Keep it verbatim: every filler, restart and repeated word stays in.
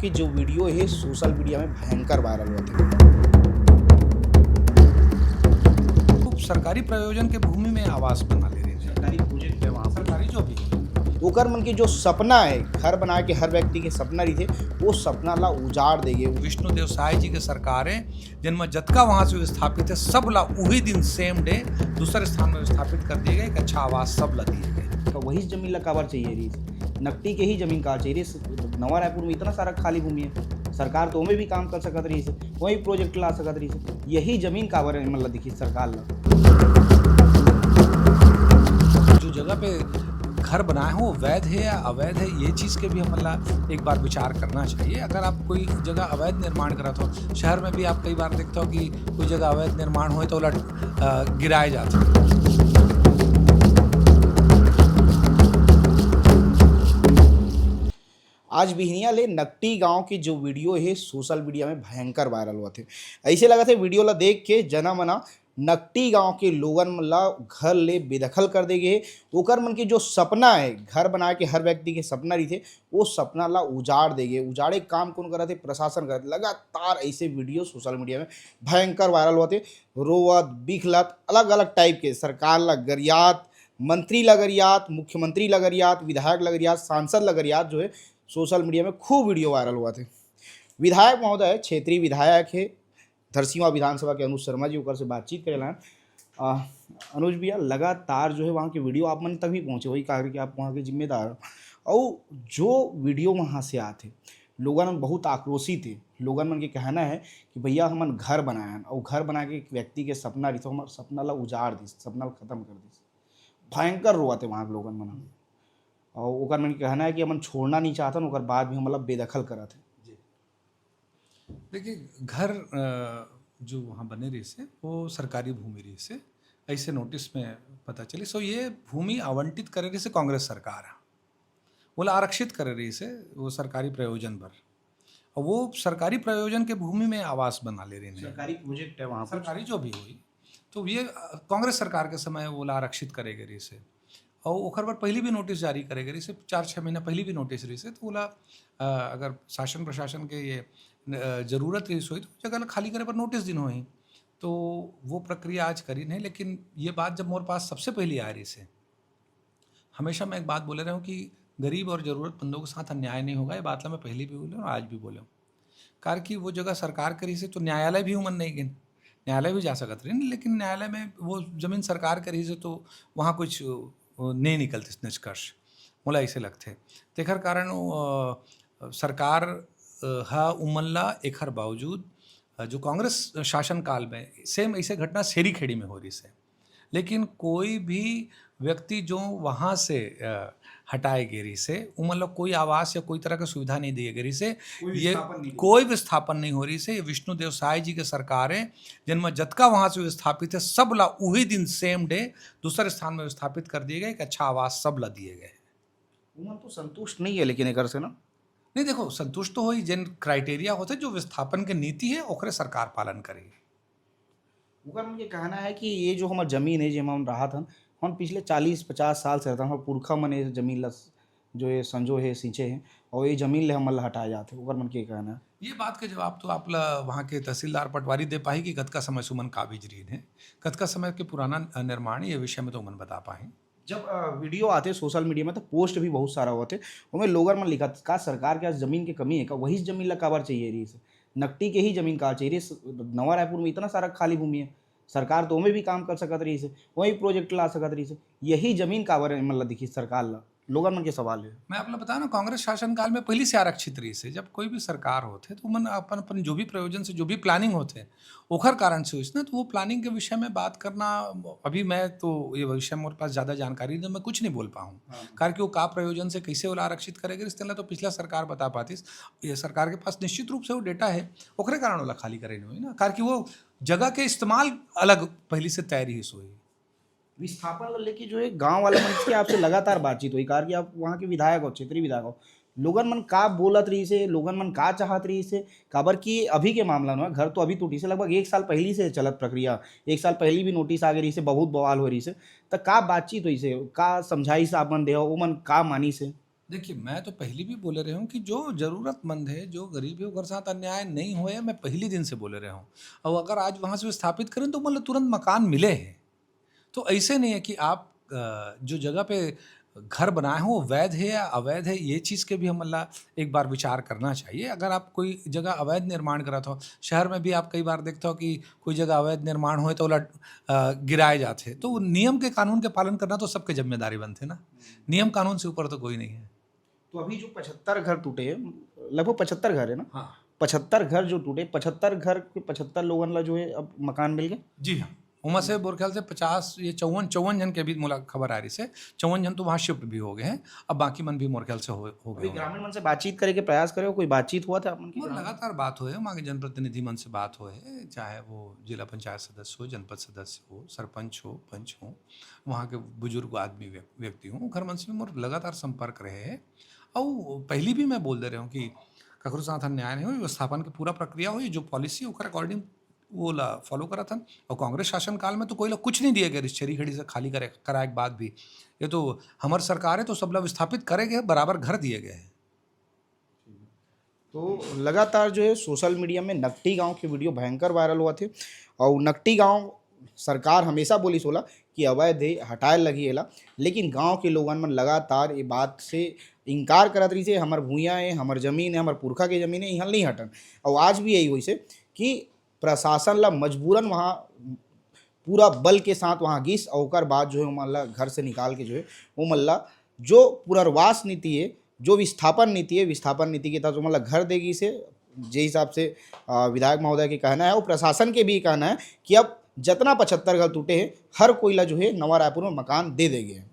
कि जो वीडियो हे सोशल मीडिया में भयंकर वायरल होत हे। खूब सरकारी प्रयोजन के भूमि में आवास बना ले रहे हैं। सरकारी प्रोजेक्ट है वहाँ पर। सरकारी जो भी। ओकर मन के जो सपना है, घर बना के हर व्यक्ति के सपना रहिथे, वो सपना ला उजाड़ देगे। विष्णुदेव साय जी के सरकार है, जिन में जतका वहाँ से विस्थापित है, सब ला उही दिन सेम डे दूसर स्थान में विस्थापित कर दिए गए, एक अच्छा आवास सब ला दिए गए। तो वही जमीन ला काबर चाहिए रहिस? नकटी के ही जमीन काबर चाहिए रहिस? नवा रायपुर में इतना सारा खाली भूमि है, सरकार तो ओमे भी काम कर सकत रहिस, वही प्रोजेक्ट ला सकत रहिस। यही जमीन काबर है, मतलब, देखिए सरकार ला। जो जगह पे घर बनाए हो, वो वैध है या अवैध है, ये चीज़ के भी हमन ला एक बार विचार करना चाहिए। अगर आप कोई जगह अवैध निर्माण करत हो, शहर में भी आप कई बार देखते हो कि कोई जगह अवैध निर्माण होए तो ओला, अ, गिराए जाथे। आज बिहनिया ले नकटी गांव के जो वीडियो हे, सोशल मीडिया में भयंकर वायरल होत हे। ऐसे लगत हे, वीडियो ला देख के जना मना नकटी गांव के लोगन मन ला घर ले बेदखल कर दे गे हे। ओकर मन के जो सपना हे, घर बनाए के हर व्यक्ति के सपना रहिथे, वो सपना ला उजाड़ दे गे। उजाड़े काम कौन करत हे? प्रशासन करत हे। लगातार ऐसे वीडियो सोशल मीडिया में भयंकर वायरल होत हे। रोवत, बिखलत, अलग-अलग टाइप के सरकार ला गरियात, मंत्री ला गरियात, मुख्यमंत्री ला गरियात, विधायक ला गरियात, सांसद ला गरियात जो है सोशल मीडिया में खूब वीडियो वायरल होवत हे। विधायक महोदय, क्षेत्रीय विधायक हे धरसीवा विधानसभा के अनुज शर्मा जी, ओकर से बातचीत करे लान। अ, अनुज भैया, लगातार जो है वहाँ के वीडियो आप मन तक भी पहुँचे, वही कारण कि आप वहाँ के जिम्मेदार हो। और जो वीडियो वहाँ से आत हे, लोगन मन बहुत आक्रोशित हे। लोगन मन के कहना है कि भैया, हमन घर बनाए हन, और घर बना के एक व्यक्ति के सपना रहिस, हमर सपना ला उजाड़ दिस, सपना ला खत्म कर दिस। भयंकर रोवत हे वहाँ के लोगन मन ह। और ओकर मन के कहना है कि हमन छोड़ना नहीं चाहतन, ओकर बाद भी हमन ला बेदखल करत हे। जी। देखिए, घर, अ, जो वहाँ बने रहिस हे, वो सरकारी भूमि रहिस हे, ऐसे नोटिस में पता चलिस। सो ये भूमि आवंटित करे रहिस हे कांग्रेस सरकार ह, ओला आरक्षित करे रहिस हे वो सरकारी प्रयोजन बर। और वो सरकारी प्रयोजन के भूमि में आवास बना ले रहिन हे। सरकारी प्रोजेक्ट है वहाँ पर। सरकारी जो भी होई, तो ये, अ, कांग्रेस सरकार के समय ओला आरक्षित करे गे रहिस हे। और ओकर बर पहली भी नोटिस जारी करे गे रहिस हे, चार छः महीना पहली भी नोटिस रहिस हे, तो ओला, अ, अगर शासन प्रशासन के ये न-, अ, जरूरत रहिस होई, तो जगह ला खाली करे बर नोटिस दिन होही। तो वो प्रक्रिया आज करिन हे, लेकिन ये बात जब मोर पास सबसे पहली आए रहिस हे, हमेशा मैं एक बात बोले रहे हूँ कि गरीब और जरूरतमंदों के साथ अन्याय नहीं होगा, ये बात ला मैं पहली भी बोले हूँ और आज भी बोले हूँ। कार कि वो जगह सरकार के रहिस हे, तो न्यायालय भी उमन नहीं गिन, न्यायालय भी जा सकत रहिन, लेकिन न्यायालय में वो जमीन सरकार के रहिस हे, तो वहाँ कुछ, अ, नहीं निकलतिस निष्कर्ष, मोला ऐसे लगथे। तेखर कारण, अ, सरकार, अ, ह उमन ला एखर बावजूद, अ, जो कांग्रेस शासनकाल में सेम ऐसे घटना सेरी खेड़ी में हो रहिस हे, लेकिन कोई भी व्यक्ति जो वहाँ से, अ, हटाए गे रहिस हे, उमन ला कोई आवास या कोई तरह के सुविधा नहीं दिए गे रहिस हे। कोई ये विस्थापन नहीं। कोई विस्थापन नहीं हो रहिस हे। ये विष्णुदेव साय जी के सरकार हे, जिन में जतका वहाँ से विस्थापित हे, सब ला उही दिन सेम डे दूसर स्थान में विस्थापित कर दिए गए, एक अच्छा आवास सब ला दिए गए। उमन तो संतुष्ट नहीं है लेकिन एकर से ना। नहीं, देखो, संतुष्ट तो होई, जेन क्राइटेरिया होथे, जो विस्थापन के नीति हे, ओकरे सरकार पालन करही। ओकर मन के कहना है कि ये जो हमर जमीन है, जेमा हम रहत हन, हम पिछले चालीस पचास साल से रहत हन, हमर पुरखा मन ये जमीन ला जो ये संजो है, सींचे हैं, और ये जमीन ले हमन ला हटाए जात है, ओकर मन के कहना है। ये बात के जवाब तो आप ला वहाँ के तहसीलदार पटवारी दे पाही कि कतका समय से उमन काबिज रहिन है, कतका समय के पुराना, अ, निर्माण, ये विषय में तो उमन बता पाही। जब, अ, वीडियो आथे सोशल मीडिया में, तो पोस्ट भी बहुत सारा होथे, ओमे लोगन मन लिखत, "का सरकार के आज जमीन के कमी है का? वही जमीन ला काबर चाहिए रहिस? नकटी के ही जमीन काबर चाहिए रहिस? नवा रायपुर में इतना सारा खाली भूमि है, सरकार तो ओमे भी काम कर सकत रहिस, वही प्रोजेक्ट ला सकत रहिस, यही जमीन काबर है?" मतलब, देखिए, सरकार ला, लोगन मन के सवाल है। मैं आप ला बताऊं ना, कांग्रेस शासनकाल में पहली से आरक्षित रहिस हे। जब कोई भी सरकार होथे, तो उमन अपन, अपन जो भी प्रयोजन से, जो भी प्लानिंग होथे, ओखर कारण से होइस ना, तो वो प्लानिंग के विषय में बात करना, अभी मैं तो ये विषय में मोर पास ज़्यादा जानकारी नहीं, तो मैं कुछ नहीं बोल पाऊँ। हाँ। कारण कि वो का प्रयोजन से, कैसे ओला आरक्षित करे गे, इस तरह तो पिछला सरकार बता पातिस। ये सरकार के पास निश्चित रूप से वो डेटा है, ओकरे कारण ओला खाली करे नहीं होई ना, कारण कि वो जगह के इस्तेमाल अलग पहली से तय रहिस होई। विस्थापन ला लेके जो है, गांव वाले मन के आपसे लगातार बातचीत होई, कारण कि आप वहाँ के विधायक हो, क्षेत्रीय विधायक हो, लोगन मन का बोलत रहिस हे, लोगन मन का चाहत रहिस हे, काबर कि अभी के मामला में घर तो अभी टूटिस हे, लगभग एक साल पहली से चलत प्रक्रिया, एक साल पहली भी नोटिस आ गे रहिस हे, बहुत बवाल हो रहिस हे, त का बातचीत होइस हे, का समझाइस आप मन देहो, वो मन का मानिस हे? देखिए, मैं तो पहिली भी बोले रहे हूँ कि जो जरूरतमंद हे, जो गरीब हे, ओकर साथ अन्याय नइ होय, मैं पहिली दिन से बोले रहे हूँ। अउ अगर आज वहाँ से विस्थापित करें, तो मतलब तुरंत मकान मिले हे। तो ऐसे नहीं है कि आप, अ, जो जगह पे घर बनाए हो, वो वैध है या अवैध है, ये चीज़ के भी हमन ला एक बार विचार करना चाहिए। अगर आप कोई जगह अवैध निर्माण करत हो, शहर में भी आप कई बार देखते हो कि कोई जगह अवैध निर्माण होए, तो ओला, अ, गिराए जाथे। तो नियम के, कानून के पालन करना तो सबके जिम्मेदारी बनथे ना। नियम कानून से ऊपर तो कोई नहीं है। तो अभी जो पचहत्तर घर टूटे हैं, लगभग पचहत्तर घर है ना? हाँ। पचहत्तर घर जो टूटे, पचहत्तर घर के पचहत्तर लोगन ला जो है अब मकान मिल गए? जी हाँ, ओमा से मोर ख्याल से पचास, ये चौवन, चौवन झन के अभी मोला खबर आ रही से, चौवन झन तो वहाँ शिफ्ट भी हो गए हैं। अब बाकी मन भी मोर ख्याल से हो, हो गए अभी होंगे। ग्रामीण मन से बातचीत करे के प्रयास करे हो, कोई बातचीत हुआ था आप मन की मोर ग्रामीण? लगातार बात होए, वहाँ के जनप्रतिनिधि मन से बात होए, चाहे वो जिला पंचायत सदस्य हो, जनपद सदस्य हो, सरपंच हो, पंच हो, वहाँ के बुजुर्ग आदमी व्यक-, व्यक्ति हो, ओखर मन से भी मोर लगातार संपर्क रहे हे। अउ पहिली भी मैं बोल दे रहे हूँ कि कखरो साथ अन्याय नहीं होई, व्यवस्थापन के पूरा प्रक्रिया होई, जो पॉलिसी ओकर अकॉर्डिंग वो ला फॉलो करत हन। अउ कांग्रेस शासन काल में तो कोई ला कुछ नहीं दिए गए, रिश्चेरी खड़ी से खाली करे, कराए के बाद भी। ये तो हमर सरकार है, तो सब ला विस्थापित करे गए, बराबर घर दिए गए हैं। तो लगातार जो है सोशल मीडिया में नकटी गांव के वीडियो भयंकर वायरल हुआ थे, और नकटी गांव सरकार हमेशा बोलिस ओला कि अवैध हे, हटाए लगी एला, लेकिन गांव के लोगन मन लगातार ये बात से इनकार करत रहिसे, "हमर भुइयां हे, हमर जमीन हे, हमर पुरखा के जमीन हे, इहाँ नहीं हटन।" और आज भी यही होइसे कि प्रशासन ला मजबूरन वहाँ पूरा बल के साथ वहाँ गिस, और ओकर बाद जो है ओमन ला घर से निकाल के जो है ओमन ला जो पुनर्वास नीति है, जो विस्थापन नीति है, विस्थापन नीति के तहत ओमन ला घर दे गिस हे, जे हिसाब से, अ, विधायक महोदय के कहना है और प्रशासन के भी कहना है कि अब जतना पचहत्तर घर टूटे हैं, हर कोई ला जो है नवा रायपुर में मकान दे दे गए हैं।